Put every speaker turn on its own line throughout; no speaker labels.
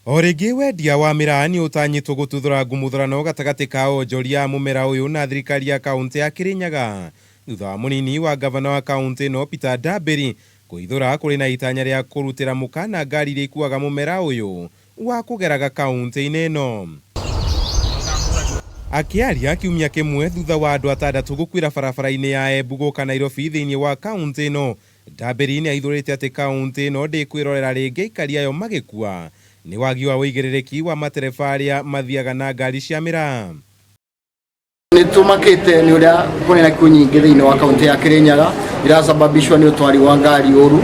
O rĩngĩ wendia wa mĩraa nĩ ũtanyĩtwo gũtuthũra ngumuthũrano gatagatĩ ka onjoria a mũmera ũyũ na thirikari ya kauntĩ ya Kirinyaga thutha wa mũnini wa gavana wa kauntĩ ĩno Peter Ndambĩri kũithũra kũrĩ na itanya rĩa kũrutĩra mũkana ngari iria ikuaga mũmera ũyũ wa kũgeraga kauntĩ-inĩ ĩno. Akĩaria kiumia kĩmwe thutha wa andũ atandatũ gũkuĩra barabara-inĩ ya Embu gũka Nairobi thĩinĩ wa kauntĩ ĩno, Ndambĩri nĩ aithũrĩte atĩ kauntĩ ĩno ndĩkwĩrorera rĩngĩ aikari ayo magĩkua nĩ wagi wa ũigĩrĩrĩki wa matereba arĩa mathiaga na ngari cia mĩraa.
Nĩ tũmakĩte nĩ ũrĩa kũrĩ na ikuũ nyingĩ thĩinĩ wa kaunti ya Kirinyaga irasababishwo nĩ ũtwari wa ngari ũru,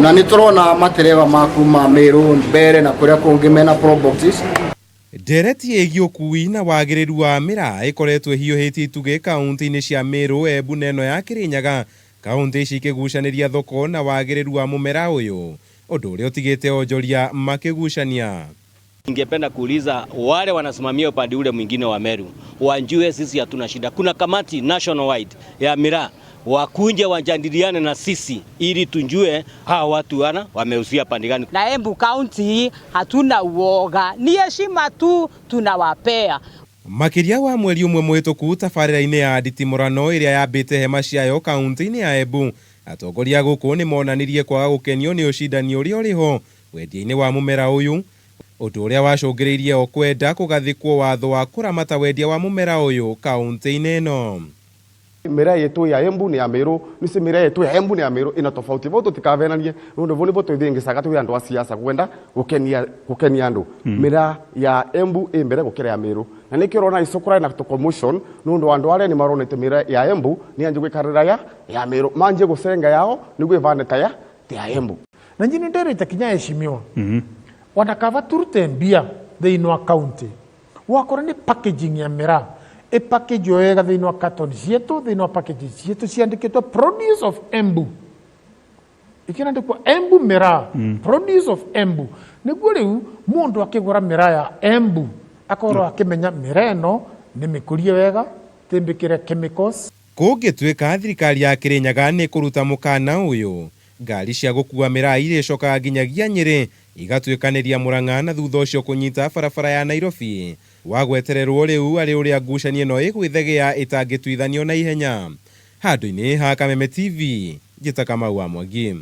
na nĩ tũrona matereba ma kuma Meru, Mbere na kũrĩa kũngĩ mena proboxes.
Ndereti ĩgiĩ ũkui na wagĩrĩru wa mĩraa ĩkoretwo ĩhiũhĩtie itugĩ kaunti-inĩ cia Meru, Embu na ĩno ya Kirinyaga, kaunti ici ikĩgucanĩria thoko na wagĩrĩru wa mũmera ũyũ, ũndũ ũrĩa ũtigĩte onjoria makĩgucania.
Ningependa kuuliza wale wanasimamia upande ule mwingine wa Meru wajue sisi hatuna shida. Kuna kamati national wide ya miraa, wakunje wajadiliane na sisi ili tujue hawa watu wana wamehusia pande gani.
Na Embu County hatuna uoga, ni heshima tu tunawapea.
Makĩria wa mweri ũmwe mũhĩtũku tabarĩra-inĩ ya nditimũrano ĩrĩa yambĩte hema ciayo kaunti-inĩ ya Embu, atongoria gũkũ nĩ monanirie kwaga gũkenio nĩ ũcindani ũrĩa ũrĩ ho wendia-inĩ wa mũmera ũyũ, ũndũ ũrĩa wacũngĩrĩirie o kwenda kũgathĩkwo watho wa kũramata wendia wa mũmera ũyũ kaunti-inĩ ĩno.
Miraa yetu ya Embu ni ya Meru nisi miraa yetu ya Embu ni ya Meru ina tofauti bo tutikavenanie nundu bo nibo twithingicaga twi andu a siasa kwenda gukenia gukenia andu. Miraa ya Embu i mbere gukira ya Meru na nikio urona ico kurai na commotion nundu andu aria ni maronete miraa ya Embu ni anji gwikarira ya Meru manjie gucenga yao niguo ivane ta ya Embu.
Na njini nderete kinya heshimiwa ona kava turute mbia thiini wa county wakora ni packaging ya miraa e package wega thiini wa carton cietu, thiini wa package cietu ciandikitwo "Produce of Embu", ikinandikwo "Embu miraa", "Produce of Embu", niguo riu mundu akigura miraa ya Embu akorwo akimenya miraa ĩno nĩ mĩkũrie wega, timbikire chemicals.
Kũngĩtuĩka thirikari ya Kirinyaga nĩ kũruta mũkana ũyũ, ngari cia gũkua mĩraa irĩcokaga nginyagia Nyĩrĩ igatuĩkanĩria Mũrang'a na thutha ũcio kũnyita barabara ya Nairobi wa gwetererwo rĩu arĩ ũrĩa ngucanio ĩno ĩgwĩthegea ĩtangĩtuithanio na ihenya. Handũ-inĩ ha Kameme TV, njĩta Kamau wa Mwangi.